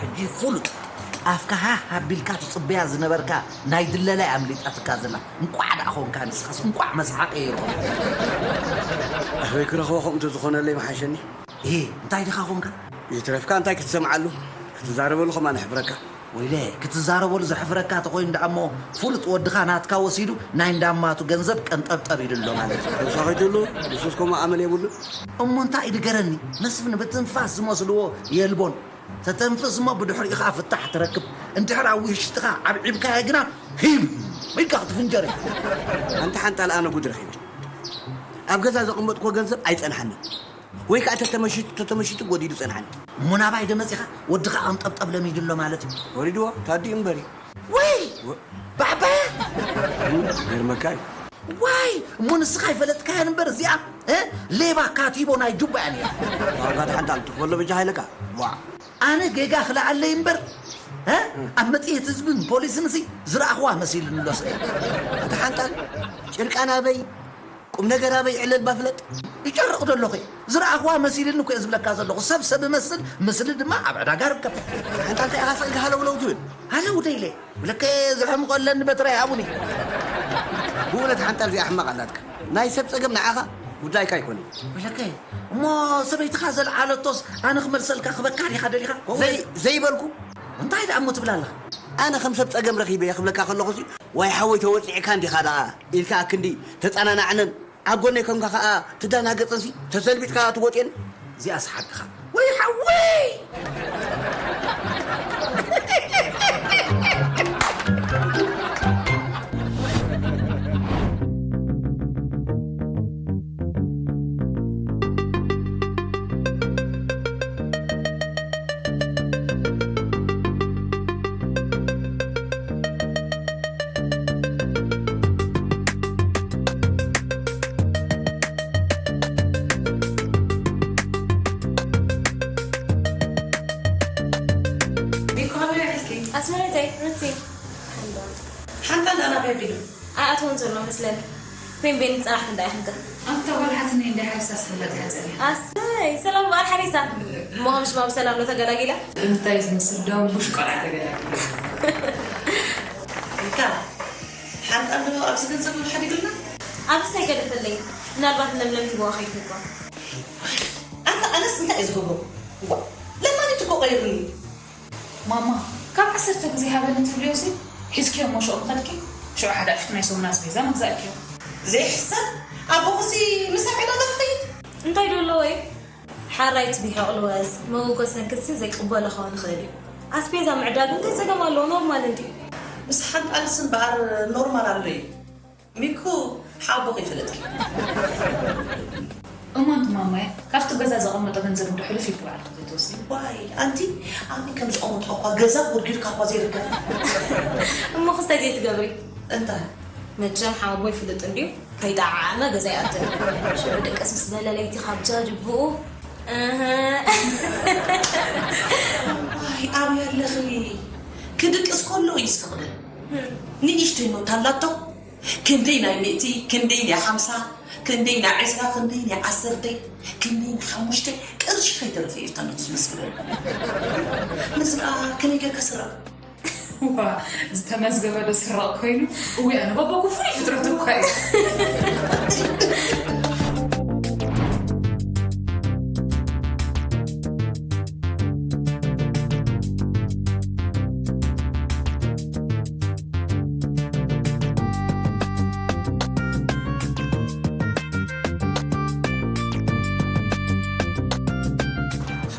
ሕጂ ፍሉጥ ኣፍካ ሃህ ኣቢልካ ትጽበያ ዝነበርካ ናይ ድለላይ ኣምሊጣትካ ዘላ። እንቋዕ ደኣ ኾንካ ንስኻስ፣ እንቋዕ መስሓቕ ይርኹም። ኣበይ ክረኽቦ ከምኡ እንተዝኾነለይ ምሓሸኒ። እ፣ እንታይ ዲኻ ኾንካ? ይትረፍካ እንታይ ክትሰምዓሉ? ክትዛረበሉ ከማን ኣሕፍረካ። ወይለ፣ ክትዛረበሉ ዘሕፍረካ ተኾይኑ ደኣ እሞ፣ ፍሉጥ ወድኻ ናትካ ወሲዱ ናይ እንዳማቱ ገንዘብ ቀንጠብጠብ ኢሉ ኣሎ ማለት እዩ። ተሳኺትሉ፣ ንሱስ ከምኡ ኣመል የብሉን። እሞ እንታይ እዩ ንገረኒ? መስፍን ብትንፋስ ዝመስልዎ የልቦን። ተተንፍስ እሞ ብድሕሪኡ ኸኣ ፍታሕ ትረክብ። እንድሕር ኣብ ውሽጥኻ ዓብዒብካዮ ግና ሂም ኢልካ ክትፍንጀር እዩ። ሓንቲ ሓንጣል ኣነ ጉድ ረኺበ። ኣብ ገዛ ዘቐመጥኩዎ ገንዘብ ኣይጸንሓንን። ወይ ከኣ ተተመሺጡ፣ ተተመሺጡ ጎዲሉ ጸንሓኒ። እሞ ናባይ ዶ መጺኻ? ወድኻ ቀንጠብጠብ ለሚዱ ኣሎ ማለት እዩ። ወሪድዎ፣ ታዲኡ እምበሪ። ወይ! ወ- ባዕባያ! ገርመካ እዩ። ዋይ! እሞ ንስኻ ኣይፈለጥካያን እምበር እዚኣ፣ እ? ሌባ ካቲቦ ናይ ጁባ እያ ነይራ። ዋጋ ተሓንጣል ትኽፈሎ በጃ ሃይለካ። ዋ! ኣነ ጌጋ ክልዓለይ እምበር፣ እ? ኣብ መጽሔት ህዝብን ፖሊስን ሲ ዝረኣኽዋ መሲሉኒ ኣሎ ስለ። ኣታ ሓንጣል፣ ጭርቃን ኣበይ፣ ቁም ነገር ኣበይ ዕለል ባፍለጥ? ይጨርቕ ዶ ኣለኹ? ዝረኣኽዋ መሲልኒ እኮ እየ ዝብለካ ዘለኹ። ሰብ ሰብ እመስል፣ ምስሊ ድማ ኣብ ዕዳጋ ርከብ። ሓንጣል እንታይ ኢኻ ስቕ ኢልካ ሃለውለው ትብል? ሃለው ደይለ፣ ብለከ ዘሕምቖ ኣለኒ በትራይ ሃቡኒ። ብእውነት ሓንጣል እዚኣ ሕማቕ ኣላትካ። ናይ ሰብ ጸገም ንዓኻ ጉዳይካ ኣይኮነን። ብለከ፣ እሞ ሰበይትኻ ዘልዓለቶስ ኣነ ክመልሰልካ ክበካ ዲኻ ደሊኻ? ዘይ-፣ ዘይበልኩ። እንታይ ደኣ እሞ ትብል ኣለኻ? ኣነ ከም ሰብ ጸገም ረኺበ እየ ክብለካ ከለኹሲ፣ ዋይ ሓወይ ተወጺዕካ እንዲኻ ደኣ ኢልካ ኣክንዲ ተጸናናዕነን ኣብ ጎነይ ኮንካ ከኣ ትደናገጽንሲ ተሰልቢጥካ ትወጥየን። እዚኣስ ሓቅኻ። ወይ ሓወይ! ቢኮ ከመይ ውዒልኪ? ኣስመረተይ፣ ሩቲ። ሓንጣል ዳና ቤቢ ዶ? ኣይኣተወን ዘሎ መስለኒ። ቤንቤን ጸናሕቲ እንዳ ኢኽንከ? ኣታ ጓል ሓትነይ እንዳ ሓሪሳ ስለ መጺኣ ጸኒሓ። ኣሰይ፣ ሰላም በዓል ሓሪሳ። እሞ ከም ሽማ ብሰላም ዶ ተገላጊላ? እንታይ ዝመስል ደንቡሽ ቆልዓ ተገላጊላ። እንካ፣ ሓንጣል ዶ ኣብዚ ገንዘብ ሓዲግልና? ኣብዚ እንታይ ገደፈለይ? ምናልባት ለምለም ሂብዋ ከይዱ እኳ። ኣንታ ኣነስ እንታይ እየ ዝገብሮ? ዋ፣ ለማኒት እኮ ቀይሩኒ። ማማ፣ ካብ ዓሰርተ ግዜ ሃበኒ ትብልዮሲ፣ ሒዝክዮ እሞ ሽዑ ምኸድኪ፣ ሽዑ ሓደ ዕፍቲ ናይ ሰሙን ኣስቤዛ መግዛእክዮ። ዘይሕሰብ፣ ኣቦኹሲ ምሳሕ ዕዳጋ ክኸይድ። እንታይ ዶ ኣለዎ እዩ? ሓራይ ትቢሖ ቅልወስ፣ መበገሲ ሰንክትሲ ዘይቅበሎ ክኸውን ይኽእል እዩ። ኣስቤዛ ምዕዳግ እንታይ ጸገም ኣለዎ? ኖርማል እንድዩ። ምስ ሓንጣልስ እምበኣር ኖርማል ኣሎ እዩ። ሚኩ ሓቦኺ ይፍለጥኪ። እሞ ኣንቲ ማማየ፣ ካብቲ ገዛ ዘቐመጦ ገንዘብ እንዶ ሕልፍ ኢልኪ ባዕልኪ ዘይትወስዲ? ዋይ፣ ኣንቲ፣ ኣነ ከም ዝቐመጥኩ እኳ ገዛ ወርጊድካ እኳ ዘይርከብ። እሞ ክስታይ ዘይትገብሪ? እንታይ? መቸም ሓቦ ይፍልጥ እንድዩ፣ ከይጠዓዓመ ገዛ ይኣትን። ሽዑ ድቅስ ምስ በለ ለይቲ ካብ ጃጅብኡ፣ እህ። ዋይ፣ ኣበይ ኣለኺ? ክድቅስ ከሎ እዩ ዝፈቕደል። ንእሽተይ ኖታ ኣላቶ። ክንደይ ናይ ሚእቲ፣ ክንደይ ናይ ሓምሳ፣ ክንደይ ናይ ዕስራ፣ ክንደይ ናይ ዓሰርተ፣ ክንደይ ናይ ሓሙሽተ ቅርሺ ከይተረፈ እዩ እታ ኖት ዝመስሎ። ነዚ ደኣ ከመይ ጌርካ ስረቕ? ዋ፣ ዝተመዝገበ ዶ ስረቕ ኮይኑ? እውይ፣ ኣነ ባባኩ ፍሉይ ፍጥረት እኳ እዩ።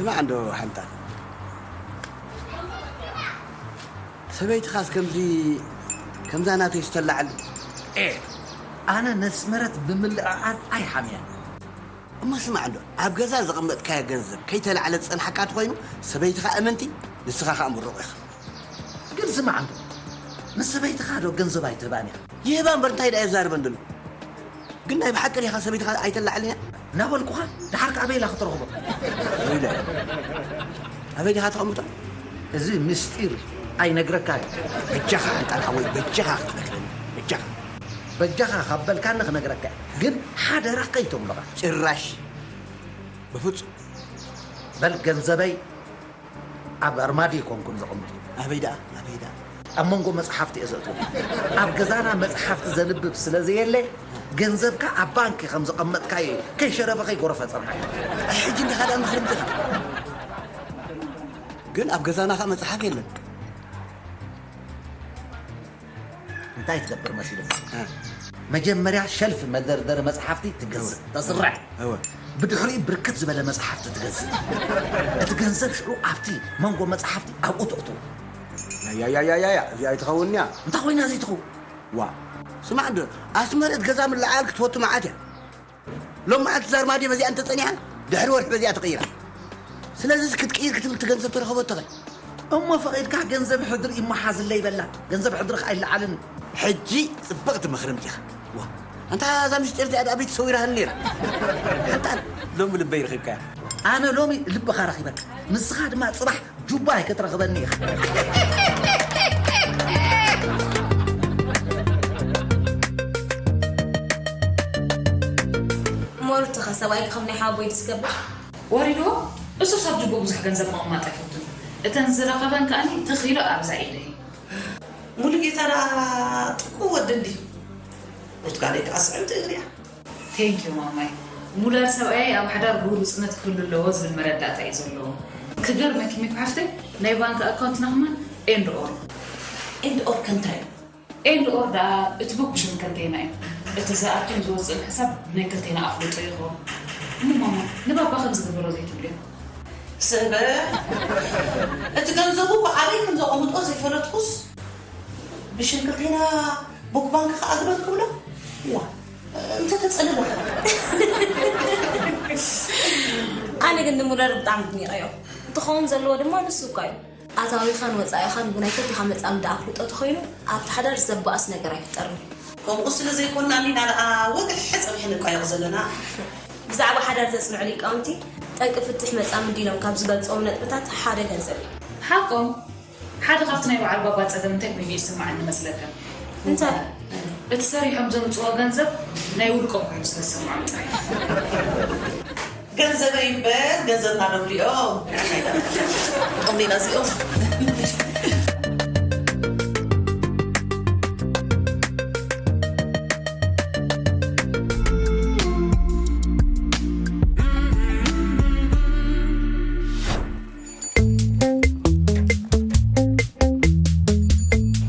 ስማዕ እንዶ ሓንታ፣ ሰበይትኻስ ከምዚ፣ ከምዛ ናተይ ዝተላዕል? ኤ፣ ኣነ ነፍሲ ምረት ብምልዕዓል ኣይሓምያን። እሞ ስማዕ እንዶ፣ ኣብ ገዛ ዘቐመጥካዮ ገንዘብ ከይተላዕለ ዝጸንሓካ ተኾይኑ፣ ሰበይትኻ እምንቲ፣ ንስኻ ኸኣ ምሩቕ ኢኻ። ግን ስማዕ እንዶ፣ ንሰበይትኻ ዶ ገንዘብ ኣይትህባን ኢኻ? ይህባ እምበር እንታይ ደኣ የዛርበን ዘሎ? ግን ናይ ብሓቂ ዲኻ ሰበይትኻ ኣይተላዕልን እያ? እናበልኩኻ፣ ደሓር ከ ኣበይ ኢላ ክትረኽቦ? ኣበይ ኢለ? ኣበይ ዲኻ ተቐምጦ? እዚ ምስጢር ኣይነግረካ እዩ። በጃኻ ኣንጣን ሓወይ፣ በጃኻ ክትነግረኒ፣ በጃኻ። በጃኻ ካብ በልካኒ ክነግረካ እየ። ግን ሓደራ ከይተብሎኻ። ጭራሽ። በፍጹም። በል ገንዘበይ ኣብ ኣርማድዮ ኣይኮንኩን ዘቐምጦ። ኣበይ ደኣ? ኣበይ ደኣ? ኣብ መንጎ መጽሓፍቲ እየ ዘእትዎ። ኣብ ገዛና መጽሓፍቲ ዘንብብ ስለ ዘየለ፣ ገንዘብካ ኣብ ባንኪ ከም ዘቐመጥካዮ እዩ። ከይሸረፈ ከይጎረፈ ጸንሓዮ። ኣይ፣ ሕጂ እንዲኻ ደኣ ምኽሪ ምጺኻ። ግን ኣብ ገዛና ኸኣ መጽሓፍ የለን። እንታይ ትገብር መሲሉ? እ። መጀመርያ ሸልፍ መደርደሪ መጽሓፍቲ ትገዝእ፣ እወ። ተስርሕ። እወ። ብድሕሪኡ ብርክት ዝበለ መጽሓፍቲ ትገዝእ። እቲ ገንዘብ ሽዑ ኣብቲ መንጎ መጽሓፍቲ ኣብኡ ተእትዎ። ያያያያያ፣ እዚኣ ኣይትኸውን እያ። እንታይ ኮይና ዘይትኸውን? ዋ፣ ስማዕ እንዶ፣ ኣስመረት ገዛ ምልዓል ክትፈቱ መዓት እያ። ሎም መዓልቲ እዛ ኣርማድዮ በዚኣ እንተጸኒሓ፣ ድሕሪ ወርሒ በዚኣ ትቕይራ። ስለዚስ ክትቅይር ክትብል እቲ ገንዘብ ተረኸበቶ ኸ? እሞ ፈቒድካ ገንዘብ ሕድሪ ይመሓዝለይ በላ። ገንዘብ ሕድሪ ኸኣ ኣይለዓልን። ሕጂ ጽብቕቲ ምኽሪ ኣምጺኻ። ዋ፣ ኣንታ እዛ ምስጢር እዚኣ ደኣ ኣበይ ተሰዊራህኒ ነይራ? ሓንታ ሎሚ ልበይ ረኺብካያ። ኣነ ሎሚ ልብኻ ረኺበካ። ንስኻ ድማ ጽባሕ ጁባይ ክትረኽበኒ ኢኻ። ሞርትኸ ሰብኣይኪ ከም ናይ ሓወቦይ ድዩ ዝገብር? ወሪድዎ? እሱስ ኣብ ጅቡኡ ብዙሕ ገንዘብ ምቕማጥ ኣይፈቱን። እተን ዝረኸበን ከኣኒ ትኽ ኢሉ ኣብዛ ኢደይ። ሙሉጌታ ደኣ ጥቁ ወዲ እንድዩ። ብርቱካነይ ከኣ ስዕምቲ እግሪ እያ። Thank you ማማይ። ሙለር ሰብኣየይ ኣብ ሓዳር ብህሉጽነት ክህሉ ኣለዎ ዝብል መረዳእታ እዩ ዘለዎ። ክገርመኪ ሚኩ ሓፍተይ፣ ናይ ባንክ ኣካውንትና ከማን ኤንድ ኦር። ኤንድ ኦር ከ እንታይ እዩ? ኤንድ ኦር ደኣ እቲ ቡክ ብሽም ክልቴና እዩ። እቲ ዝኣቱን ዝወጽእን ሕሳብ ናይ ክልቴና ኣፍልጦ ይኸውን። እሞ ማማ፣ ንባባ ከም ዝግበሮ ዘይትብልዮ? ስምበ፣ እቲ ገንዘቡ እኮ ኣበይ ከም ዘቐምጦ ዘይፈለጥኩስ፣ ብሽም ክልቴና ቡክ ባንክ ከኣ ግበር ክብሎ? ዋ፣ እንተ ተጸለለካ። ኣነ ግን ንሙለር ብጣዕሚ ድኒቐዮ። እቲ ክኸውን ዘለዎ ድማ ንሱ እኳ እዩ። ኣታዊኻን ወጻኢኻን ብናይ ክልቴኻ መጻምዲ ኣፍልጦ ተኾይኑ፣ ኣብቲ ሓዳር ዘባእስ ነገር ኣይፍጠርን። ከምኡ ስለ ዘይኮንና ኢና ደኣ ወግሐ ጸኒሕና ንቃየቕ ዘለና። ብዛዕባ ሓዳር ዘጽንዑ ሊቃውንቲ፣ ጠንቂ ፍትሕ መጻምዲ ኢሎም ካብ ዝገልጽዎም ነጥብታት ሓደ ገንዘብ እዩ። ሓቆም፣ ሓደ ካብቲ ናይ በዓል ባባ ጸገም እንታይ ኮይኑ ይስምዓኒ መስለካ? እንታይ? እቲ ሰሪሖም ዘምጽዎ ገንዘብ ናይ ውልቆም ኮይኑ ስለ ዝስምዖም ጥራይ። ገንዘበይ እምበር ገንዘብና ዶ ክሪኦ? ጠቕሊላ እዚኦም።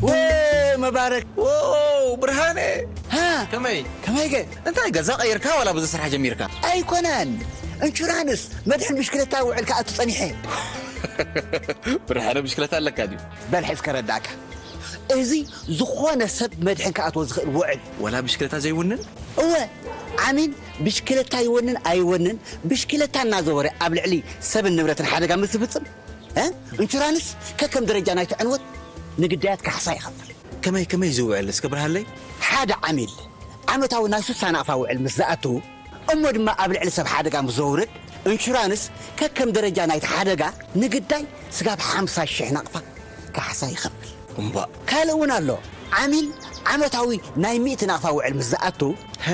ወይ መባረክ። ዎ፣ ብርሃነ። ሃ? ከመይ? ከመይ ገ? እንታይ ገዛ ቀይርካ ዋላ ብዙ ስራሕ ጀሚርካ? ኣይኮነን። ኢንሹራንስ መድሕን ብሽክለታ ውዕል ክኣቱ ጸኒሐ። ብርሃነ ብሽክለታ ኣለካ ድዩ? በል ሕዝ ከረዳእካ። እዚ ዝኾነ ሰብ መድሕን ክኣትዎ ዝኽእል ውዕል። ዋላ ብሽክለታ ዘይውንን? እወ፣ ዓሚል ብሽክለታ ይወንን ኣይወንን፣ ብሽክለታ እናዘወረ ኣብ ልዕሊ ሰብን ንብረትን ሓደጋ ምስ ዝፍጽም፣ እ? ኢንሹራንስ ከከም ደረጃ ናይቲ ዕንወት ንግዳያት ካሕሳ ይኸፍል። ከመይ፣ ከመይ ዝውዕል እስከ ብርሃለይ? ሓደ ዓሚል ዓመታዊ ናይ ሱሳ ናቕፋ ውዕል ምስ ዝኣቱ፣ እሞ ድማ ኣብ ልዕሊ ሰብ ሓደጋ ምስ ዘውርድ፣ ኢንሹራንስ ከከም ደረጃ ናይቲ ሓደጋ ንግዳይ ስጋብ ሓምሳ ሽሕ ናቕፋ ካሕሳ ይኸፍል። እምባእ። ካልእ እውን ኣሎ። ዓሚል ዓመታዊ ናይ ሚእቲ ናቕፋ ውዕል ምስ ዝኣቱ፣ ሀ።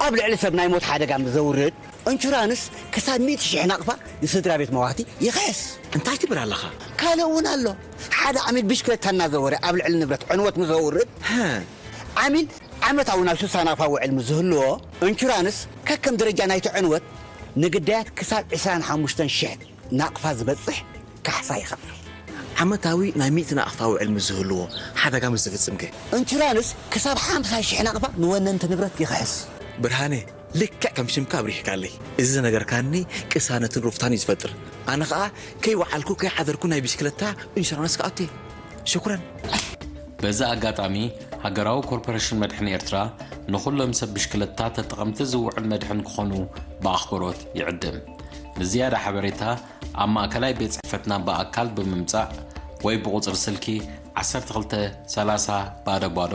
ኣብ ልዕሊ ሰብ ናይ ሞት ሓደጋ ምስ ዘውርድ፣ ኢንሹራንስ ክሳብ ሚእቲ ሽሕ ናቕፋ ንስድራ ቤት መዋቲ ይኽሕስ። እንታይ ትብል ኣለኻ? ካልእ እውን ኣሎ። ሓደ ዓሚል ብሽክለታ እናዘወረ ኣብ ልዕሊ ንብረት ዕንወት ምስ ዘውርድ፣ ሀ። ዓሚል ዓመታዊ ናይ ሱሳ ናቕፋ ውዕል ምስ ዝህልዎ፣ ኢንሹራንስ ከከም ደረጃ ናይቲ ዕንወት ንግዳያት ክሳብ ዕስራን ሓሙሽተን ሽሕ ናቕፋ ዝበጽሕ ካሕሳ ይኸፍል። ዓመታዊ ናይ ሚእቲ ናቕፋ ውዕል ምስ ዝህልዎ፣ ሓደጋ ምስ ዝፍጽም ከ? ኢንሹራንስ ክሳብ ሓምሳ ሽሕ ናቕፋ ንወነንቲ ንብረት ይኽሕስ። ብርሃነ፣ ልክዕ ከም ሽምካ ኣብሪህካለይ። እዚ ዝነገርካኒ ቅሳነትን ሩፍታን እዩ ዝፈጥር። ኣነ ኸኣ ከይወዓልኩ ከይሓደርኩ ናይ ብሽክለታ ኢንሹራንስ ክኣቱ እየ። ሽኩረን። በዚ ኣጋጣሚ፣ ሃገራዊ ኮርፖሬሽን መድሕን ኤርትራ ንኹሎም ሰብ ብሽክለታ ተጠቐምቲ ዝውዕል መድሕን ክኾኑ ብኣኽብሮት ይዕድም። ንዝያዳ ሓበሬታ፣ ኣብ ማእከላይ ቤት ጽሕፈትና ብኣካል ብምምጻእ ወይ ብቑጽሪ ስልኪ ዓሰርተ ክልተ ሰላሳ ባዶ ባዶ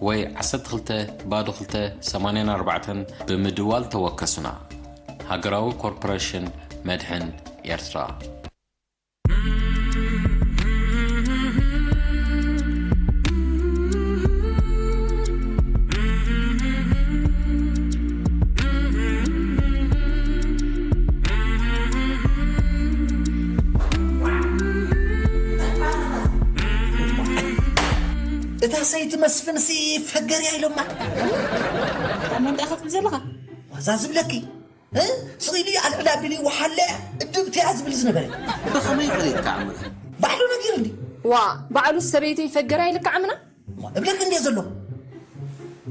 ወይ ዓሰርተ ክልተ ባዶ ክልተ ሰማንያን ኣርባዕተን ብምድዋል ተወከሱና። ሃገራዊ ኮርፖሬሽን መድሕን ኤርትራ። እታ ሰይቲ መስፍንሲ ፈገርያ ኢሎማ። ካብ መን ደኣ ክትብል ዘለኻ? ዋዛ ዝብለኪ፣ እ? ስቕ ኢሉ ኣልዕል ኣቢሉ ይወሓለ፣ እድብትያ ዝብል ዝነበረ። ብኸመይ ፈሊጥካ ዓምና? ባዕሉ ነጊሩኒ። ዋ፣ ባዕሉ ሰበይተይ ፈገርያ ኢልካ ዓምና? እብለክ እንዴ ዘሎ።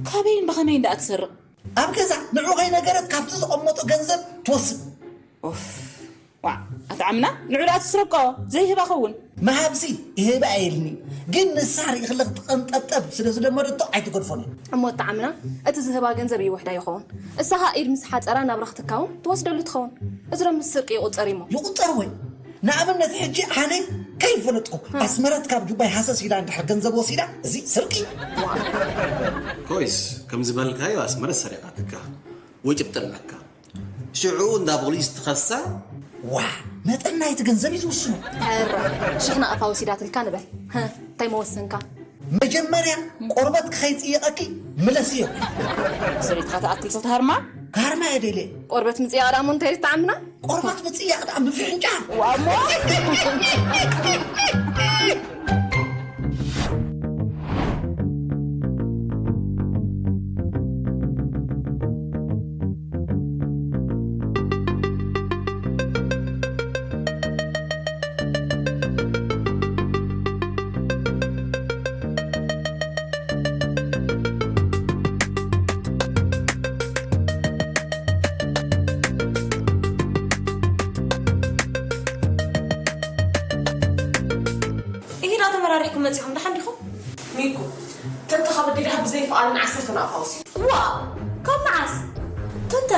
ካበይን ብኸመይን ደኣ ትሰርቕ? ኣብ ገዛ ንዑ ከይነገረት ካብቲ ዝቐመጦ ገንዘብ ትወስድ። ኦፍ፣ ዋዕ፣ ኣታ ዓምና፣ ንዑ ደኣ ትስረቆ፣ ዘይህባ ኸውን። ምሃብሲ ይህባ እየ ኢልኒ፣ ግን ንሳ ርኢኽለ ክትቐንጠብጠብ ስለ ዝለመደቶ ኣይትገድፎን እየ። እሞ ኣታ ዓምና፣ እቲ ዝህባ ገንዘብ ይውሕዳ ይኸውን። እሳ ኸኣ ኢድ ምስ ሓጸራ ናብራ ክትካውን ትወስደሉ ትኸውን። እዚ ዶ ምስ ስርቂ ይቑጸር እዩሞ? ይቑጸር ወይ? ንኣብነት ሕጂ ኣነ ከይፈለጥኩ ኣስመረት ካብ ጁባይ ሃሰስ ኢላ እንድሕር ገንዘብ ወሲዳ፣ እዚ ስርቂ። ኮይስ፣ ከም ዝበልካዮ ኣስመረት ሰሪቓትካ ወይ ጭብጢ ኣለካ። ሽዑ እንዳ ፖሊስ ትኸሳ። ዋ፣ መጠን ናይቲ ገንዘብ እዩ ዝውስኖ። ሕራይ፣ ሽሕ ናቕፋ ወሲዳትልካ ንበል። ሀ፣ እንታይ መወሰንካ? መጀመርያ ቆርበት ክኸይጽየቐኪ ምለስዮ። ሰበይትኻ ትኣክል ሰው ትሃርማ? ክሃርማ እየ ደልየ። ቆርበት ምጽያቕ ደኣ እሞ እንታይ ትዓምና? ቆርበት ምጽያቕ ደኣ ምፍሕንጫ። ዋሞ። ኢሂ ዳ ተመራሪሕኩም መጺኹም፣ ደሓን ዲኹም? ሚኩ፣ ተተ ካብ ኣዴ ደሃብ ብዘይ ፍቓደን ዓሰርተ ናቕፋ ወሲዱ። ዋ፣ ካብ መዓስ? ተተ፣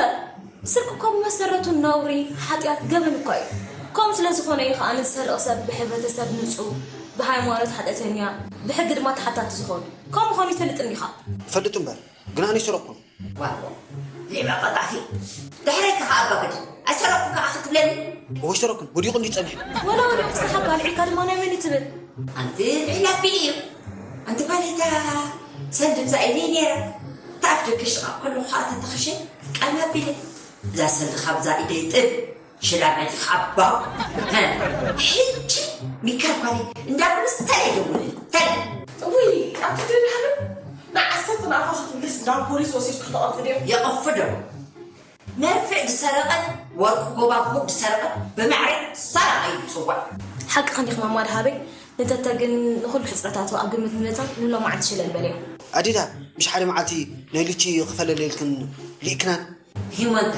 ስርቂ እኮ ብመሰረቱ ነውሪ፣ ሓጢኣት፣ ገበን እኮ እዩ። ከምኡ ስለ ዝኾነ እዩ ከኣ ንዝሰርቕ ሰብ ብሕብረተሰብ ንጹህ፣ ብሃይማኖት ሓጢኣተኛ፣ ብሕጊ ድማ ተሓታቲ ዝኾኑ። ከምኡ ኾኑ ይፈልጥ እንዲኻ? እፈልጥ እምበር፣ ግን ኣነ ኣይሰረቕኩን። ዋው፣ ሌባ ቀጣፊ። ድሕረይ ከ ኣባግድ። ኣይሰረቕኩን ከኣ ክትብለኒ? እወ ኣይሰረቕኩን። ወዲቑ እንድዩ ጸኒሑ። ወላ ወዲቑ ጽንሓ ኣልዒልካ ድማ ናይ መን እዩ ትብል? ኣንቲ ልዒል ኣቢሉ እዩ። ኣንቲ ጓል እታ ሰልዲ ብዛ ኢደይ ነይራ። እታ ኣፍ ደገ ሽቓቕ ከለኹ ከኣ እታ ተኸሸ ቃል ኣቢለ። እዛ ሰልዲ ካብዛ ኢደይ ጥብ። ሽላመት ሓባው። ሕጂ ሚካል ጓለይ እንዳ ፖሊስ ተለይ ደውል። ተለይ። ውይ፣ ኣብቲ ደድሓን ንዓሰርተ ናቕፋ ክትምልስ ናብ ፖሊስ ወሲድካ ተቐፍድዮ? የቐፍዶ። መርፍእ ዝሰረቐን ወርቂ ጎባጉብ ዝሰረቐን ብማዕረ ሰራቒ እዩ ዝጽዋዕ። ሓቅኻ እንዲኻ ማማ ደሃበይ፣ ንተተ ግን ንኹሉ ሕጽረታቱ ኣብ ግምት ብምእታው ንሎማዓንቲ ሽለል በልዮ። ኣዴታት፣ ምሽ ሓደ መዓልቲ ናይ ልቺ ክፈለለይ ኢልክን ልኢክናን? ሂወንተ።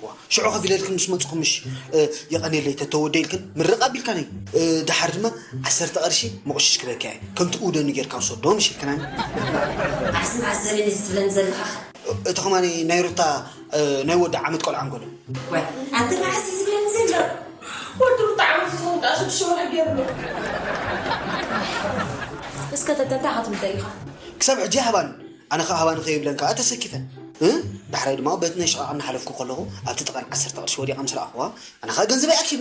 ዋ፣ ሽዑ ከፊለልክን ምስ መጽኹ ምሽ፣ እ፣ የቐንየለይ ተተ ወደይ ኢልክን ምርቕ ኣቢልካኒ። እ፣ ደሓር ድማ ዓሰርተ ቅርሺ መቑሽሽ ክበካ እየ። ከምቲ ኡደኒ ጌርካ ውሰዶ ምሽ ኢልክናኒ። ዓስን ዓሰንን እዚ ትብለኒ ዘለኻ? እ፣ እቲ ኸማኒ ናይ ሩታ፣ እ፣ ናይ ወዲ ዓመት ቆልዓ እንከሎ። ወይ፣ ኣንተ መዓስ እዩ ዝብለኒ ዘሎ? ወዲ ሩታ ዓመት ዝኸውን ከኣ ሽዱሽተ ወርሒ ገይሩ ኣሎ። እስከ ተተ እንታይ ኢኻ ትብል ደሊኻ? ክሳብ ሕጂ ሃባን ኣነ ኸኣ ሃባኒ ከይብለን ከኣ ተሰኪፈ። እ? ዳሕራይ ድማ በቲ ናይ ሽቓቕ እናሓለፍኩ ከለኹ ኣብቲ ጥቓን ዓሰርተ ቅርሺ ወዲቓ ምስ ረኣኽዋ፣ ኣነ ኸኣ ገንዘበይ ኣኪበ።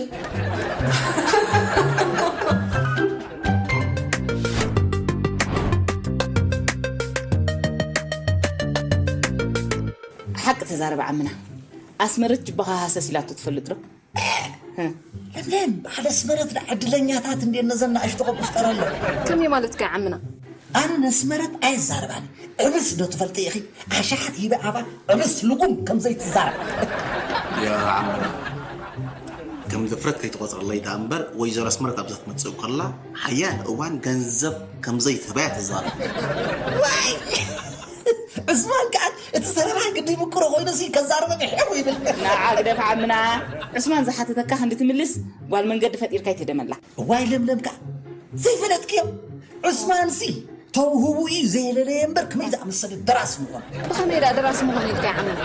ሓቂ ተዛረብ ዓምና። ኣስመረት ጅባኻ ሃሰስ ኢላቶ ትፈልጥ ዶ? ለምለም፣ በዓል ኣስመረት ደኣ ዕድለኛታት እንድየን ነዘን ንኣሽቱ ከምኡ ፍጠረለን። ከመይ ማለትካ ዓምና? ኣነ ነስመረት ኣይዛረባን። ዕብስ ዶ ትፈልጢ ኢኺ? ኣሽሓት ሂበ ኣባ ዕብስ ልጉም ከም ዘይትዛረብ። ያ ዓምና፣ ከም ድፍረት ከይትቖጽረለይ ደኣ እምበር፣ ወይዘሮ ኣስመረት ኣብዛ ትመጽእ ከላ፣ ሓያል እዋን ገንዘብ ከም ዘይትህባያ ትዛረብ። ዋይ! ዕስማን ከኣ እቲ ዘረባ ግዲ ምቅሮ ኮይኑ ሲ ከዛርበ ብሕር ይብል። ንዓ ግደፍ ዓምና። ዑስማን ዝሓተተካ ክንዲ ትምልስ ጓል መንገዲ ፈጢርካ ይትደመላ። እዋይ ለምለም ከኣ ዘይፈለጥክዮ። ዑስማን ሲ ተውህቡ እዩ ዘየለለየ እምበር ከመይ ዝኣመሰለ ደራሲ ምኾነ። ብኸመይ ደኣ ደራሲ ምኾነ ኢልካ ይዓምና?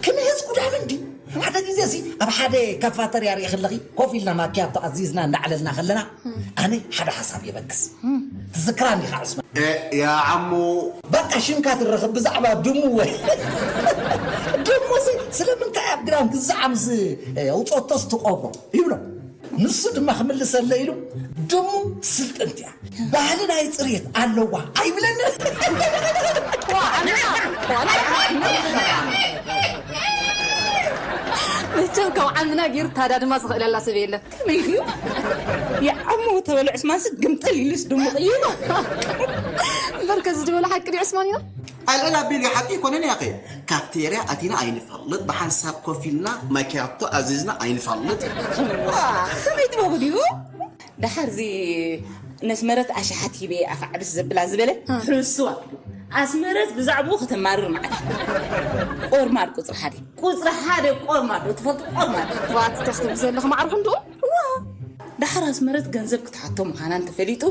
ከመይ ህዝቡ ዳሕመ እንዲ ሓደ ግዜ ሲ ኣብ ሓደ ካፋተርያ ርኢ ከለኺ ኮፍ ኢልና ማኪያቶ ኣዚዝና እንዳዕለልና ከለና ኣነ ሓደ ሓሳብ የበግስ። ትዝክራኒ ኢኻ ዑስማን? እ፣ ያ ዓሙ። በቃ ሽምካ ትረኽብ ብዛዕባ ድሙ ወይ ድሙ ሲ ስለምንታይ ኣብ ግዳም ግዛዓ ምስ ኣውፀቶስ ትቆቦ ይብሎ። ንሱ ድማ ክምልሰለ ኢሉ ድሙ ስልጥንቲ እያ፣ ባህሊ ናይ ፅሬት ኣለዋ ኣይብለንን። መቸም ካብ ዓምና ገይሩ ታዳ ድማ ዝኽእለላ ሰብ የለን። ከመይ እዩ? ይዓሙ ተበለ ዑስማንስ ግምጥል ኢሉስ ድሙ ቅይሩ። እምበር ከዚ ዝበለ ሓቂ ድዩ ዑስማን ኢና? ኣልዕል ኣቢሉ ሓቂ ኣይኮነን ያኸ። ካፍቴርያ ኣቲና ኣይንፈልጥ፣ ብሓንሳብ ኮፍ ኢልና ማኪያቶ ኣዚዝና ኣይንፈልጥ። ዋ፣ ከመይ ጥበቡ ድዩ? ደሓር እዚ ነስመረት ኣሽሓት ሂበ ኣፍ ዓብስ ዘብላ ዝበለ ሕሱዋ ኣስመረት ብዛዕባኡ ከተማርር ማለት። ቆርማድ ቁፅሪ ሓደ፣ ቁፅሪ ሓደ ቆርማድ ዶ ትፈልጡ? ቆርማድ። ዋት ተኽትብ ዘለኹ ማዕርኹ እንድኡ። ደሓር ኣስመረት ገንዘብ ክትሓቶ ምዃና እንተፈሊጡ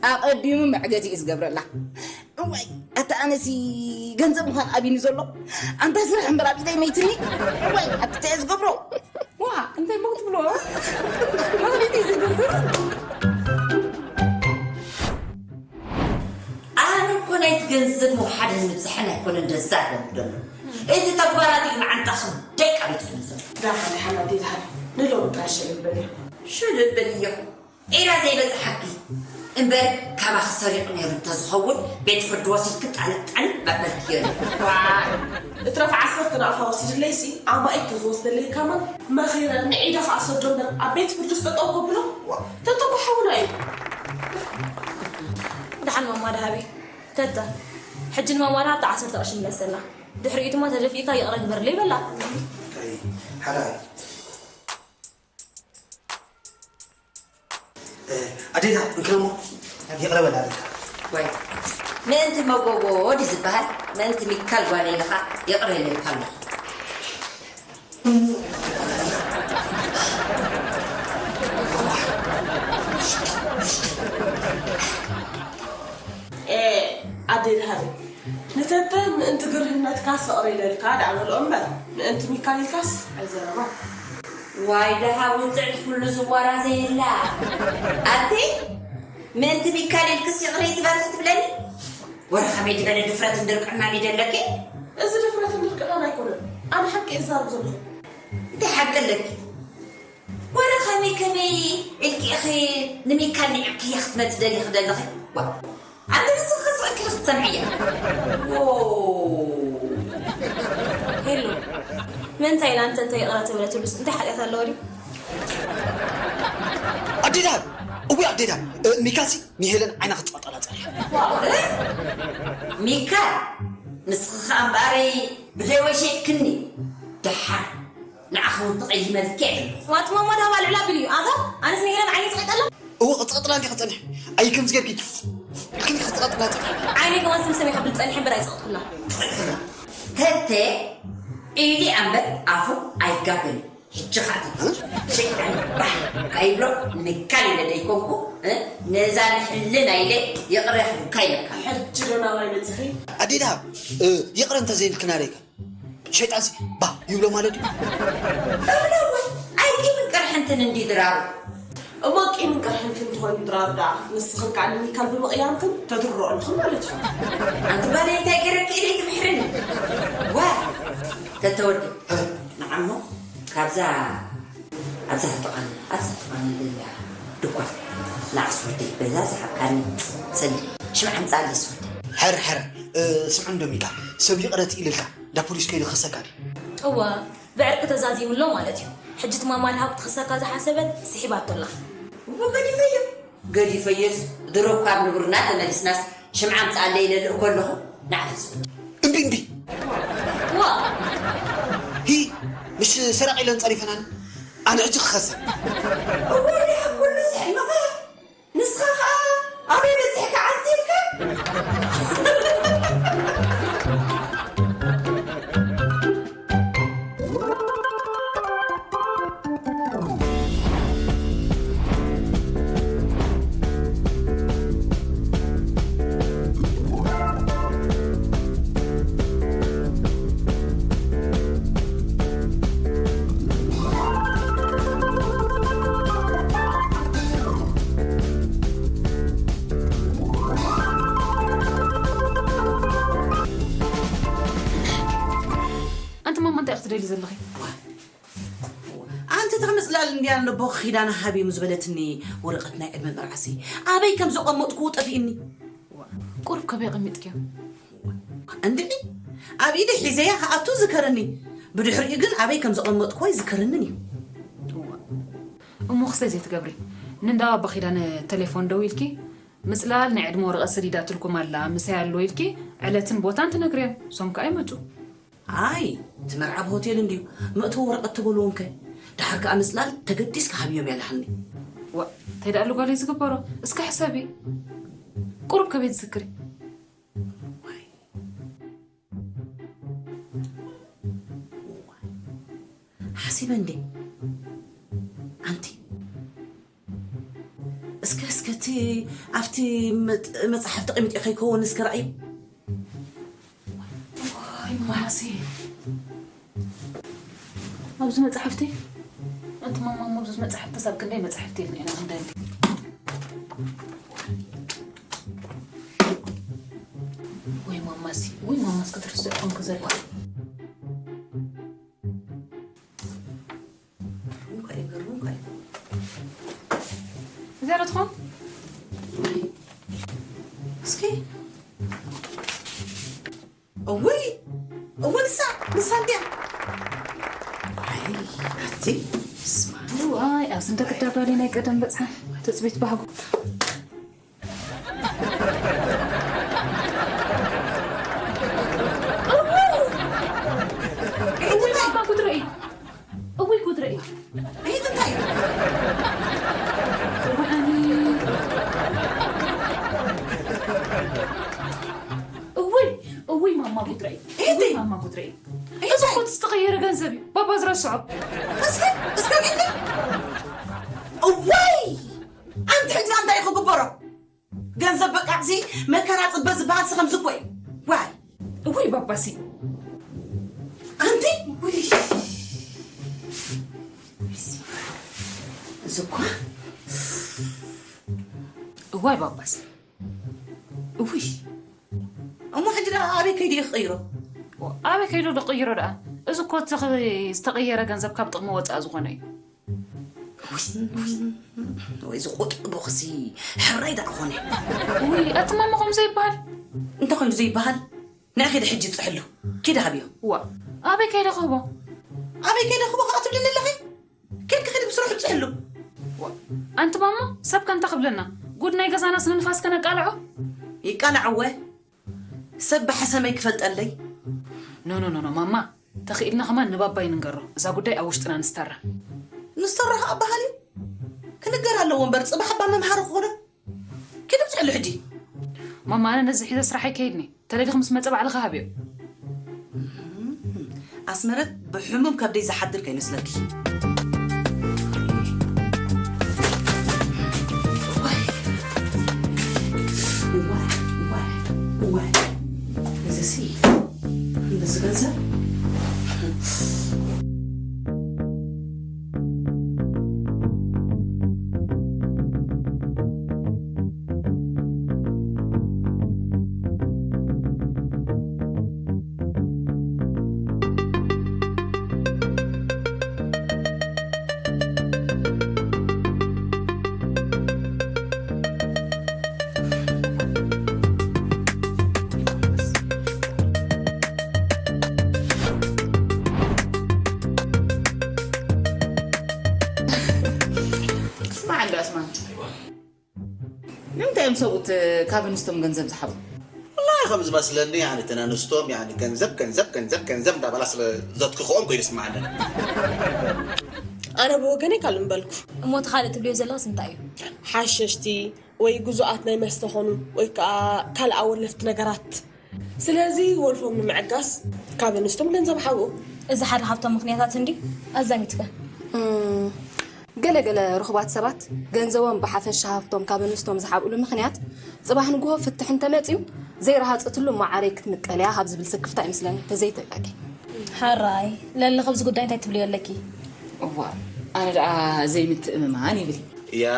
ኣቐዲሙ መዕገቲ እዩ ዝገብረላ። እዋይ ኣታ ኣነሲ ገንዘብ ምዃን ኣቢኒ ዘሎ ኣንታ ስራሕ እምበር ኣብ ኢደይ መይትኒ። እዋይ ኣቲ እንታይ ዝገብሮ? ዋ እንታይ ሞ ክትብሎ? መቕሊት እዩ ዝገብር። ኣነ እኮ ናይቲ ገንዘብ ምውሓድን ምብዛሕን ኣይኮነን ደዛረብ ዘሎ፣ እቲ ተግባራት እዩ መዓንጣ ክንደይ ቀሪፅኒ ዘሎ። ዳሓን ሓና ኣዴ ዝሓል ንለውጥ ኣሸ ይበል። ሽልል በልዮ ዒራ ዘይበፅሓኪ እምበር፣ ካባኺ ሰሪቑ ነይሩ እንተዝኸውን ቤት ፍርዲ ወሲድኪ ጣልጣል መበልክዮ ነይሩ። ዋይ እትረፍ ዓሰርተ ንኣኻ ወሲድለይሲ ኣማኢት ተዝወስደለይ ካማን መኺረ ንዒደ ኸኣ ሰዶ እምበር ኣብ ቤት ፍርድስ ጠጠው ከብሎ ተተኮ ሓውና እዩ። ደሓን ማማ ደሃቢ ተተ ሕጂ ንማማ ደሃብ ተዓሰርተ ቅርሺ ምለሰላ ድሕሪኡ ድማ ተደፊእካ ይቕረ ግበርለይ በላ። ሓራይ ኣዴታ እንክረሞ ይቕረ በል ኣለካ። ወይ ምእንቲ መጎጎ ድዩ ዝበሃል? ምእንቲ ሚካል ጓለይ ኢልኻ ይቕረ ኢለልካ ኣለኹ። ኣዴ ደሃበይ ንተተ ምእንቲ ግርህነትካ ስቕር ኢለልካ ደኣ በልኦ እምበር ምእንቲ ሚካል ኢልካስ ኣይዘረባን። ዋይ ደሃ ውፅዕቲ ኩሉ ዝዋራ ዘየላ ኣቲ ምእንቲ ሚካል ኢልክስ ይቕረ ይትበርኺ ትብለኒ? ወረ ከመይ ዝበለ ድፍረትን ድርቅናን ይደለኪ? እዚ ድፍረትን ድርቅናን ኣይኮነን ኣነ ሓቂ እዛረብ ዘለኹ። እንታይ ሓቂ ኣለኪ? ወረ ከመይ ከመይ ኢልኪ ኢኺ ንሚካል ኒዕቅክዮ ክትመፂ ደሊኺ ደለኺ? ዋ ኣንቲ ንስኺ ከ ስቕኪ ክትሰምዕያ? ዎ ሄሉ ምእንታይ ኢላ ንተተ ይቕረ ተበለትሉስ እንታይ ሓጢኣት ኣለዎ ድዩ? ኣዴ ደሃብ እወ ኣዴ ደሃብ ሚካሲ ንሄለን ዓይና ክትፀቕጠላ ፀኒሓ። ሚካ ንስኺ ኸኣ እምበኣረይ ብደወ ሸይጥክኒ ደሓር ንዓኺ እውን ተቐይመልኪ እየ ዘለኹ። ዋት ማማ ደሃብ ኣልዕል ኣቢሉ እዩ ኣታ ኣነስ ንሄለን ዓይነይ ፀቒጠላ። እወ ክትፀቕጥላ እንዲኺ ትፀንሒ ኣይ ከምዚ ጌርኪ ኢልክን ክትፀቕጥላ ፀኒሒ። ዓይነይ ከማን ስምስም ይኸብል ፀኒሐ እምበር ኣይፀቕጥኩላ። ተተ ኢሊ ኣምበር ኣፉ ኣይጋገን። ሕጂ ኸዓ ሸይጣን ባህ ካይብሎ ንምካል ኢለ ደይኮንኩ ነዛ ንሕልና ኢለ ይቕረ ክብካ ኢለካ። ሕጂ ዶ ናባይ በፂኺ? ኣዴ ደሃብ ይቕረ እንተዘይልክና ደይካ ሸይጣንሲ ባህ ይብሎ ማለት እዩ። እብለወ ኣይ ቂምን ቅርሕንትን እንዲ ድራሩ። እሞ ቂምን ቅርሕንትን እንተኾይኑ ድራሩ ደኣ ንስኽን ከዓ ንሚካል ብምቕያምክን ተድርርኦ ኣለኽን ማለት እዩ። ኣንቲ ጓለይ እንታይ ገይረኪ ኢለይ ትምሕርኒ? ዋ ተተወዲ ንዓሞ ካብዛ ኣብዛ ተቓኒ ኣብዛ ተቓኒ ለያ ድኳን ንዓስ ወደይ በዛ ዝሓብካኒ ሰሊ ሽምዓ ምጻሊ ስወደ። ሕር ሕር ስምዕ እንዶ ሚካ ሰብ ይቕረት ኢልልካ እንዳ ፖሊስ ከይዱ ክኸሰካ ድዩ? እወ ብዕርቂ ተዛዚሙ ኣሎ ማለት እዩ። ሕጂ እቲ ማማ ድሃብ ክትኽሰካ ዝሓሰበት ስሒባቶ ኣላ። እወ ገዲፈዮ ገዲፈዮስ ድሮ እኳ ኣብ ንቡርና ተመሊስናስ ሽምዓ ኣምጽኣለይ ኢለ ልእኮ ኣለኹ ንዓኺ ዝብል። እምቢ እምቢ ዋ ሂ ምሽ ሰራቒ ኢለን ጸሪፈናኒ ኣነ ሕጂ ክኸሰን። እወ ድያ ኩሉ ዝሕልምኻ ንስኻ ኸኣ ኣበይ በጺሕካ ዓንቲልካ። እዛ ምጽላል እንድያ ነቦ ኪዳነ ሃብዮም ዝበለትኒ ወረቐት ናይ ዕድመ መርዓሲ ኣበይ ከም ዘቐመጥኩዎ ጠፊእኒ። ቁሩብ ከበይ ኣቐሚጥክዮ? እንድዒ ኣብ ኢደ ሒዘያ ክኣቱ ዝከረኒ፣ ብድሕሪኡ ግን ኣበይ ከም ዘቐመጥኩዎ ኣይዝከረንን እዩ። እሞ ክሰይ ዘይትገብሪ፣ ንእንዳ ባባ ኪዳነ ተሌፎን ደው ኢልኪ ምጽላል ናይ ዕድመ ወረቐት ሰዲዳትልኩም ኣላ ምሳይ ኣሎ ኢልኪ ዕለትን ቦታን ትነግርዮም፣ እሶም ከኣ ይመጹ። ኣይ እቲ መርዓ ብሆቴል እንድዩ፣ መእተዊ ወረቐት ተበልዎም ከ? ደሓር ከኣ ምጽላል ተገዲስካ ሃብዮም ያለሃኒ። ዋ እንታይ ደኣሉ ጓለይ ዝግበሮ እስከ ሕሰቢ። ቁሩብ ከበይ ትዝክሪ? ሓሲበ እንዴ ኣንቲ እስከ እስከ እቲ ኣብቲ መጽ- መጽሓፍ ተቐሚጡ ከይከውን እስከ ረኣዩ። ዋይ ማማሲ ኣብዚ መጽሓፍቲ ኣንቲ ማማ እሞ ኣብዚ መጽሓፍቲ ሳብ ክንደይ መጽሓፍቲ ኢልና ኢና ክንደይ ወይ ማማሲ ወይ ማማስ ክትርስዕ ኮንክ ዘላ ሩንካ እዩ፣ ሩንካ እዩ። እዚኣ ዶ ትኾን እስኪ እውይ እው ንሳ ንሳ እንድያ ኣይ ኣቲ ስማ ዋይ ኣብዚ እንተ ክዳባሊ ናይ ቀደም በጽሓ ትጽቢት ባህጉ እውይ ጉድረይ እውይ ጉድረይ ይት እንታይ እውዓኒ እውይ እውይ ማማ ጉድረይ እውይ ማማ ጉድረይ እዚ እኮ ዝተቐየረ ገንዘብ እዩ ባባ ዝረስዖ እስከ እስከ ዕድል እዋይ ኣንቲ ሕጂ እንታይ ክግበሮ ገንዘብ በቃ እዚ መከራ ጽበ ዝበሃል ሲ ከምዚ እኮ እዩ ዋይ እውይ ባባሲ ኣንቲ ውይ እዚ እኳ እዋይ ባባሲ እውይ እሞ ሕጂ ደኣ ኣበይ ከይደ ክቕይሮ ኣበይ ከይዶ ደቕይሮ ደኣ እዚ እኮ እቲ ኽ- ዝተቐየረ ገንዘብ ካብ ጥቕሚ ወፃእ ዝኾነ እዩ ወይ ዝቁጥብኽሲ ሕራይ ደኣ ኾነ ውይ ኣቲ ማማ ከምኡ ዘይበሃል እንተኾይኑ ዘይበሃል ንዕኺ ደ ሕጂ ብፅሕሉ ኪደ ሃብዮ ዋ ኣበይ ከይደ ክህቦ ኣበይ ከይደ ክቦ ከዓ ትብልኒ ኣለኺ ኪድኪ ኺዲ ብስርሑ ብፅሕሉ ኣንቲ ማማ ሰብ ከንታ ክብለና ጉድ ናይ ገዛናስ ንንፋስ ከነቃልዖ ይቃላዕወ ሰብ ብሓሰመይ ክፈልጠለይ ኖ ኖ ኖ ኖ ማማ ተኽኢልና ከማን ንባባይ ንንገሮ እዛ ጉዳይ ኣብ ውሽጥና ንስተራ ንስተሮ ከዓ በሃል እዩ ክንገር ኣለዎ እምበር ፅባሕ እባ መምሃሪ ክኾኖ ኪዲ ብፅሕሉ ሕጂ ማማ ኣነ ነዚ ሒዘ ስራሕ ኣይከይድኒ ተለሊኽ ምስ መፀ ባዕልኻ ሃብዮ ኣስመረት ብሕሙም ከብደይ ዝሓድር ከይመስለኪ እዚሲ በዚ ገንዘብ ስማዕ እንዶ ኣስማን ንምንታይ እዮም ሰብኡት ካብ ኣንስቶም ገንዘብ ዝሓቡ والله ከም ዝመስለኒ يعني እተን ኣንስቶም يعني ገንዘብ ገንዘብ ገንዘብ ገንዘብ እንዳበላ ስለ ዘትክኽኦም ኮይኑ ይስምዓኒ ኣነ ብወገነይ ካልእ ምበልኩ እሞ እቲ ካልእ ትብልዮ ዘለኽስ እንታይ እዩ ሓሸሽቲ ወይ ግዙኣት ናይ መስተ ኾኑ ወይ ከዓ ካልእ ኣወለፍቲ ነገራት ስለዚ ወልፎም ንምዕጋስ ካብ ኣንስቶም ገንዘብ ሓብኡ እዚ ሓደ ካብቶም ምኽንያታት እንዲ ኣዛሚትከ ገለገለ ርኹባት ሰባት ገንዘቦም ብሓፈሻ ሃፍቶም ካብ ኣንስቶም ዝሓብእሉ ምኽንያት ፅባሕ ንግሆ ፍትሒ እንተመፅዩ ዘይረሃፀትሉ እሞ ዓረይ ክትምቀል እያ ካብ ዝብል ስክፍታ ይመስለኒ ተዘይተጋጊ ሓራይ ለሊ ከብዚ ጉዳይ እንታይ ትብልዮ ኣለኪ እዋ ኣነ ደኣ ዘይምትእምማን ይብል يا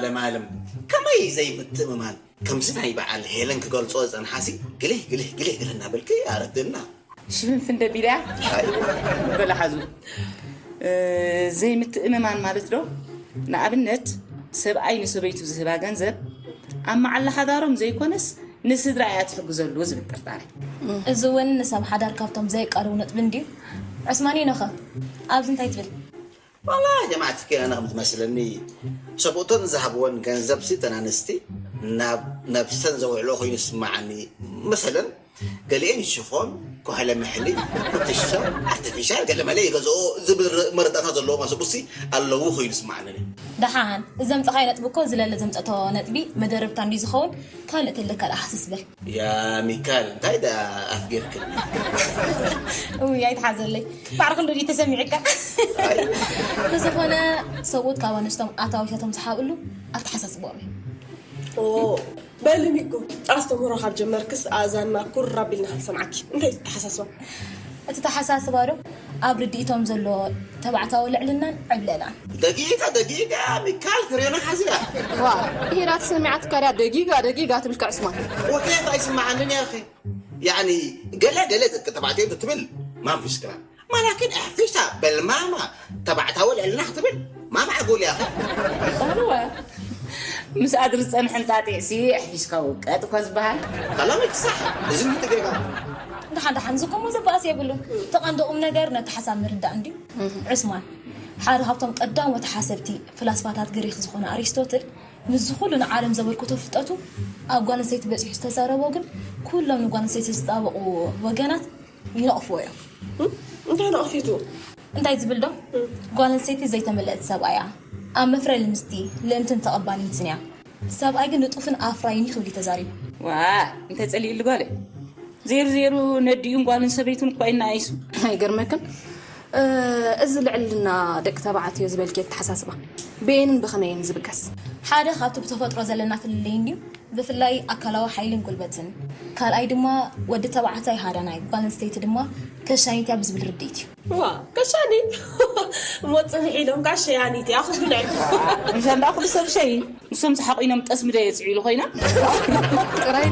ለማለም ከመይ ዘይምትእምማን ከምዚ ናይ በዓል ሄለን ክገልጾ ዝጸንሓሲ ግልህ ግልህ ግልህ ግልህ እናበልኪ ኣረድእና ሽፍንፍን ደቢልያ በላሓዙ ዘይምትእምማን ማለት ዶ? ንኣብነት፣ ሰብኣይ ንሰበይቱ ዝህባ ገንዘብ ኣብ መዓላ ሓዳሮም ዘይኮነስ ንስድራ እያ ትሕግዘሉ ዝብል ጥርጣረ። እዚ እውን ንሰብ ሓዳር ካብቶም ዘየቃርቡ ነጥቢ እንድዩ። ዕስማን፣ ኖኸ ኣብዚ እንታይ ትብል? ዋላ ጀማዓት ኬና ከም ትመስለኒ፣ ሰብኡተን ዝሃብወን ገንዘብ ሲ ተናንስቲ ናብ ነብሰን ዘውዕሎ ኮይኑ ይስማዓኒ። መሰለን፣ ገሊኤን ሽፎን፣ ኮህለ ምሕሊ፣ ኩትሻ፣ ኣርቲፊሻል፣ ገለ መለ ይገዝኦ ዝብል መረዳእታ ዘለዎም ኣሰቡሲ ኣለዉ ኮይኑ ይስማዓኒ። ደሓን፣ እዚ ዘምፀኻዮ ነጥቢ እኮ ዝለለ ዘምፀቶ ነጥቢ መደረብታ እንዲ ዝኸውን ካልእ ተለካ ደኣ ሃስስ በል። ያ ሚካል፣ እንታይ ደኣ ኣፍጊርክኒ? ውይ ኣይትሓዘለይ፣ ባዕሪ ክንዶ ድዩ ተሰሚዕካ? ብዝኾነ፣ ሰብኡት ካብ ኣንስቶም ኣታዊታቶም ዝሓብእሉ ኣተሓሳስቦም እዩ። በሊ ሚጎ፣ ኣስተምህሮ ካብ ጀመርክስ ኣእዛንና ኩር ኣቢልና ክንሰምዓኪ። እንታይ ተሓሳስባ? እቲ ተሓሳስባ ዶ ኣብ ርድኢቶም ዘሎ ተባዕታዊ ልዕልናን ዕብለላን? ደጊጋ ደጊጋ ሚካል ፍሬና ሓዚያ። ዋ፣ ሂራ ተሰሚዓትካ ድያ ደጊጋ ደጊጋ ትብል ከዕስማ? ወኬፍ ኣይስማዓንን ያኺ። ያኒ ገለ ገለ ደቂ ተባዕትዮ ትብል ማንፊስክራ ማላኪን ኣሕፊሻ በልማማ ተባዕታዊ ልዕልና ክትብል ማማዕ ጎል ያኸ ጣልዋ ምስ ኣድሪ ዝጸንሐ እንጣጢዕሲ ኣሕፊሽካ ውቀጥ እኳ ዝበሃል። ከላመይ ክሳሕ እዚ ምትገጋ ደሓን ደሓን ዝቆሞ ዘባእስ የብሉን። ተቐንዲ ቁም ነገር ነቲ ሓሳብ ምርዳእ እንድዩ። ዑስማን ሓደ ካብቶም ቀዳሞት ሓሰብቲ ፍላስፋታት ግሪክ ዝኾነ ኣሪስቶትል ምስዚ ኩሉ ንዓለም ዘበርክቶ ፍልጠቱ ኣብ ጓል ኣንስተይቲ በጺሑ ዝተዛረቦ ግን ኩሎም ንጓል ኣንስተይቲ ዝጣበቑ ወገናት ይነቕፍዎ እዮም። እንታይ ነቕፊቱ? እንታይ ዝብል ዶ? ጓል ኣንስተይቲ ዘይተመለእት ሰብኣያ ኣብ መፍረ ልምስቲ ልእምትን ተቐባሊትን እያ። ሰብኣይ ግን ንጡፍን ኣፍራይን እዩ ክብል እዩ ተዛሪቡ። ዋ እንተጸሊእሉ ጓለይ ዜሩ ዜሩ ነዲኡን ጓልን ሰበይቱን እኳ ይነኣይሱ። ኣይገርመክን እዚ ልዕልና ደቂ ተባዕትዮ ዝበልኪ ኣተሓሳስባ በየንን ብኸመይን ዝብገስ? ሓደ ካብቲ ብተፈጥሮ ዘለና ፍልልይ እንድዩ። ብፍላይ ኣካላዊ ሓይልን ጉልበትን፣ ካልኣይ ድማ ወዲ ተባዕታይ ሃዳናይ ጓል ኣንስተይቲ ድማ ከሻኒት እያ ብዝብል ርድኢት እዩ። ዋ ከሻኒት እሞ ፅንሕ ኢሎም ከዓ ሸያኒት እያ ክብሉ ናይ ምሻን ደኣ ኩሉ ሰብ ሸይ ንሶም ዝሓቑ ኢኖም ጠስሚ ዶ የፅዒሉ ኮይና ጥራይ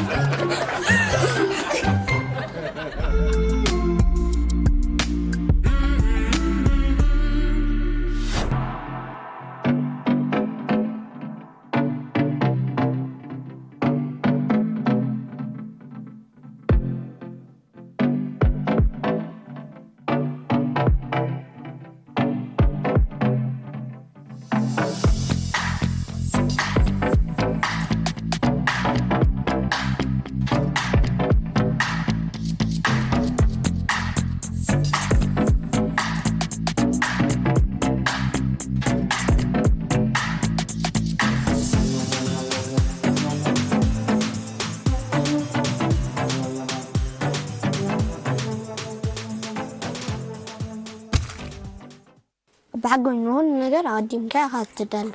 ብሓጎኝ ንኹሉ ነገር ኣቐዲምካ ኢኻ ትዳሎ።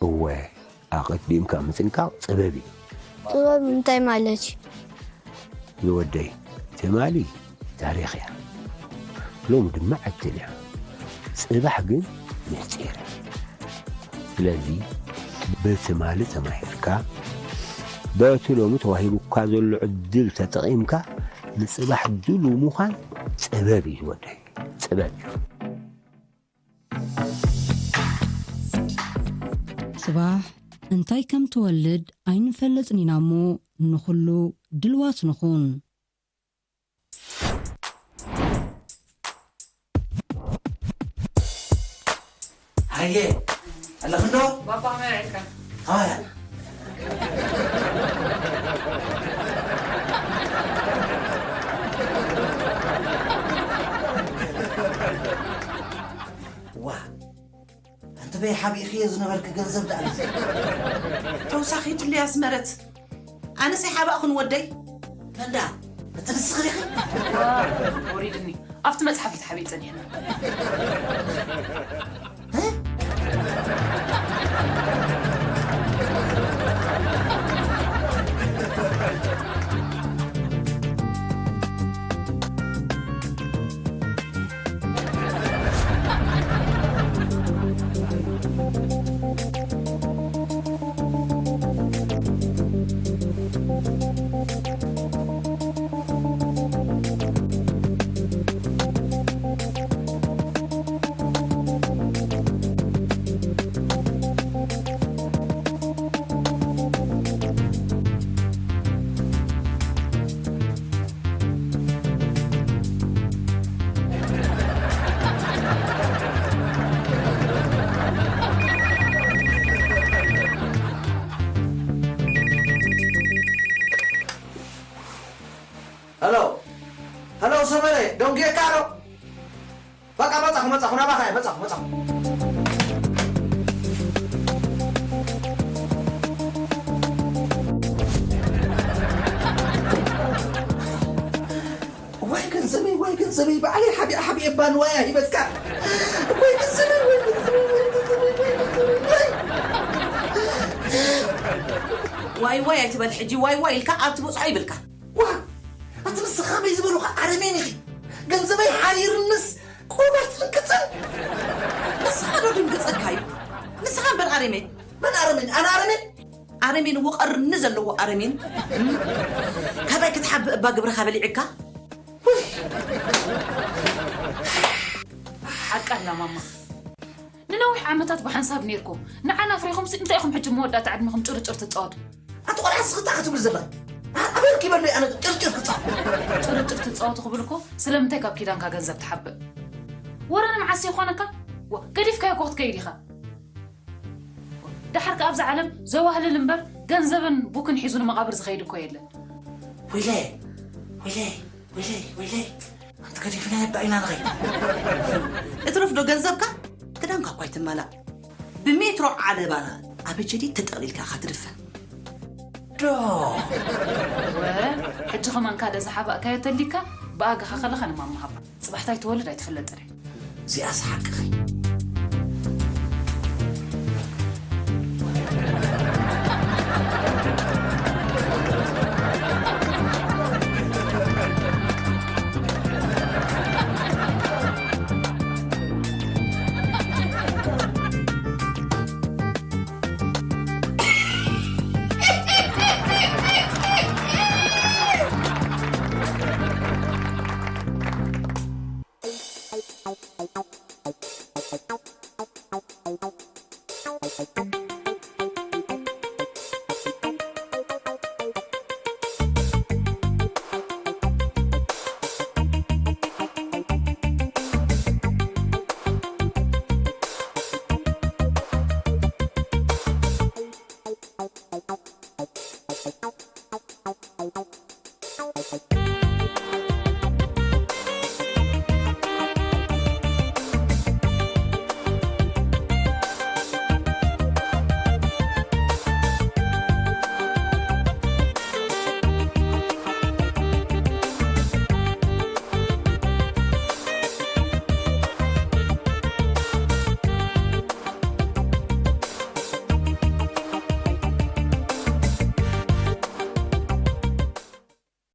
እወ፣ ኣቐዲምካ ምጥንቃቕ ጥበብ እዩ። ጥበብ እንታይ ማለት እዩ? ዝወደይ፣ ትማሊ ታሪኽ እያ፣ ሎሚ ድማ ዕድል እያ። ጽባሕ ግን ምስጢር እዩ። ስለዚ በትማሊ ተማሂርካ፣ በቲ ሎሚ ተዋሂቡካ ዘሎ ዕድል ተጠቒምካ ንጽባሕ ድሉው ምዃን ጥበብ እዩ ዝወደይ፣ ጥበብ እዩ። ጽባሕ እንታይ ከም ትወልድ ኣይንፈልጥን ኢና እሞ ንኹሉ ድልዋት ንኹን። ሃየ ኣለኽንዶ? ባባ መርዕካ። ሃያ ዋ ኣንተ በይ ሓቢእኽዮ ዝነበርክ ገንዘብ ደኣ ተውሳኺ ትልያ ዝመረት ኣነስ ኣይሓባእኹን ወደይ መንዳ እቲ ንስኺ ዲኺ ወሪድኒ ኣብቲ መፅሓፍ እዩ ተሓቢእ ፀኒሕና ጌካሮ። በቃ መጻኹ፣ መጻኹ፣ ናባኻ እየ፣ መጻኹ፣ መጻኹ። ወይ ገንዘበይ፣ ወይ ገንዘበይ፣ ባዕለይ ሓቢኣ ሓቢኤ እባ ንዋያ ሂበትካ። ወይ ገንዘበይ፣ ወይ ገንዘበይ፣ ወይ ገንዘበይ፣ ወይ ገንዘበይ፣ ወይ። ዋይ ዋይ ኣይትበል ሕጂ፣ ዋይ ዋይ ኢልካ ኣብ ትበጽሖ ይብልካ። ዋ፣ ኣቲ ንስኻ ከመይ ዝበሉኻ ኣረሜን ኢኺ። ገንዘበይ ሓሪርንስ ቁሩብ ኣይትድንግጽን? ንስኻ ዶ ድንግጸካ እዩ? ንስኻ እምበር ኣረሜን። መን ኣረሜን? ኣነ ኣረሜን? ኣረሜን እዎ ቀርኒ ዘለዎ ኣረሜን። እም? ካባይ ክትሓብእ እባ ግብርኻ በሊዕካ? ሓቃ ኣላ ማማ። ንነዊሕ ዓመታት ብሓንሳብ ኔርኩም። ንዓና ኣፍሪኹምሲ እንታይ ኢኹም ሕጂ መወዳእታ ዕድመኹም ጭርጭር ትጻወቱ? ኣቲ ቆልዓ ስኽታ ክትብል ዘላ። ኣበልኪ በለይ ኣነ ጭርጭር ክጻወት። ጭርጭር ትጻወቱ ክብል እኮ ስለምንታይ ካብ ኪዳንካ ገንዘብ ትሓብእ? ወረ ንምዓስ ይኾነካ? ዋ፣ ገዲፍካዮ እኮ ክትከይድ ኢኻ። ደሓር ከኣ ኣብዛ ዓለም ዘዋህልል እምበር ገንዘብን ቡክን ሒዙ ንመቓብር ዝኸይድ እኮ የለን። ወይለይ፣ ወይለይ፣ ወይለይ፣ ወይለይ። ኣንቲ ገዲፍና የባ ኢና ንኸይድ። እትረፍ ዶ ገንዘብካ? ክዳንካ እኳ ኣይትማላእ። ብሜትሮ ዓለባና ኣበጀዲድ ተጠቕሊልካ ኢኻ ትድፈን። ዶ። ወ፣ ሕጂ ከማን ካልእ ዝሓባእካዮ ተሊካ ብኣጋኻ ከለኻ ንማማ ሃባ። ጽባሕ ታይ ትወልድ ኣይትፍለጥን እያ። እዚኣስ ሓቅኺ።